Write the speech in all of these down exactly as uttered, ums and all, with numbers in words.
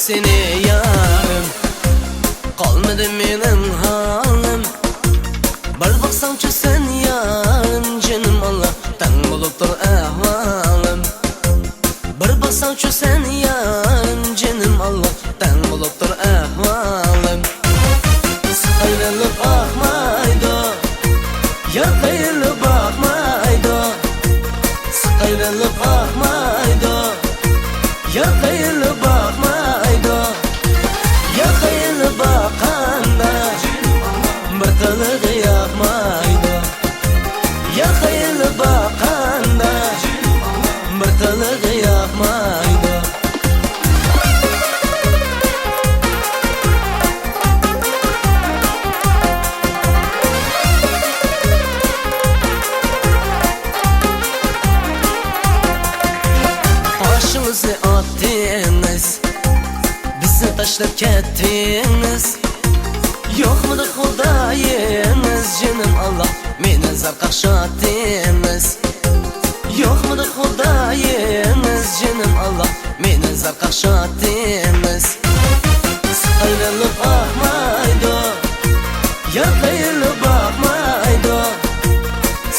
سېنى يارىم، قالمىدى مېنىڭ ھالىم. بىر باقساڭچۇ سەن يارىم، جېنىم ئاللا، تەڭ بولۇپتۇر ئەھۋالىم. بىر باقساڭچۇ سەن يارىم، جېنىم ئاللا، تەڭ بولۇپتۇر ئەھۋالىم. سىقايۋېلىپ ئاقمايدۇ، يار قەيەرلەر باقمايدۇ. سىقايۋېلىپ ئاقمايدۇ، يار قەيەرلەر باقمايدۇ. يار قەيەرلەر باققاندا، بىر تىلىغا ياقمايدۇ. يار قەيەرلەر باققاندا، بىر تىلىغا ياقمايدۇ. باشىڭىزنى ئاتتىڭىز، بىزنى تاشلاپ كەتتىڭىز. يوقمىدى خۇدايىڭىز، جېنىم ئاللا، مېنى زار قاقشاتتىڭىز. يوقمىدى خۇدايىڭىز، جېنىم ئاللا، مېنى زار قاقشاتتىڭىز. سىقايۋېلىپ ئاقمايدۇ، يار قەيەرلەر باقمايدۇ.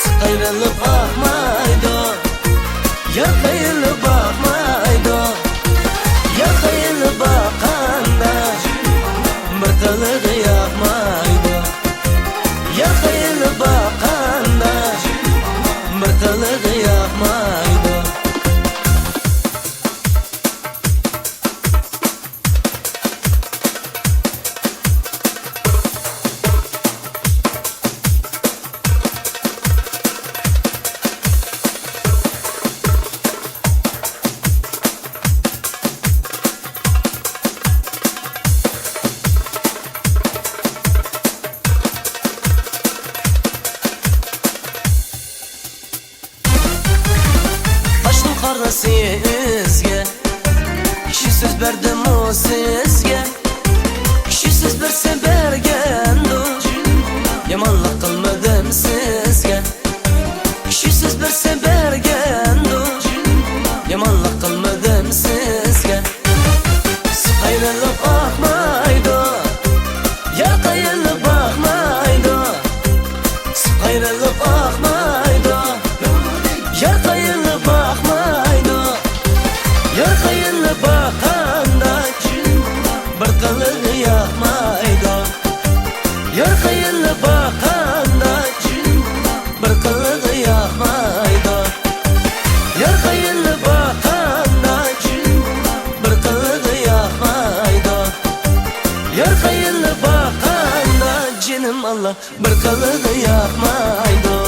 سىقايۋېلىپ ئاقمايدۇ، يار قەيەرلەر باقمايدۇ. يار قەيەرلەر باققاندا، بىر تىلىغا ياقمايدۇ. يار قەيەرلەر باققاندا، بىر تىلىغا ياقمايدۇ. باشتىن قارىسى ئۆزگە، كىشى سۆز بەردىمۇ سىزگە؟ كىشى سۆز بەرسە بەرگەندۇ، يامانلىق قىلمىدىم سىزگە. كىشى سۆز بەرسە بەرگەندۇ، يامانلىق قىلمىدىم سىزگە. سىقايۋېلىپ ئاقمايدۇ، يار قەيەرلەر باقمايدۇ. سىقايۋېلىپ ئاقمايدۇ، يار قەيەرلەر باقمايدۇ. يار قەيەرلەر باققاندا، بىر تىلىغا ياقمايدۇ. يار قەيەرلەر باققاندا، بىر تىلىغا ياقمايدۇ. يار قەيەرلەر باققاندا، بىر تىلىغا ياقمايدۇ. يار قەيەرلەر باققاندا، جېنىم ئاللا، بىر تىلىغا ياقمايدۇ.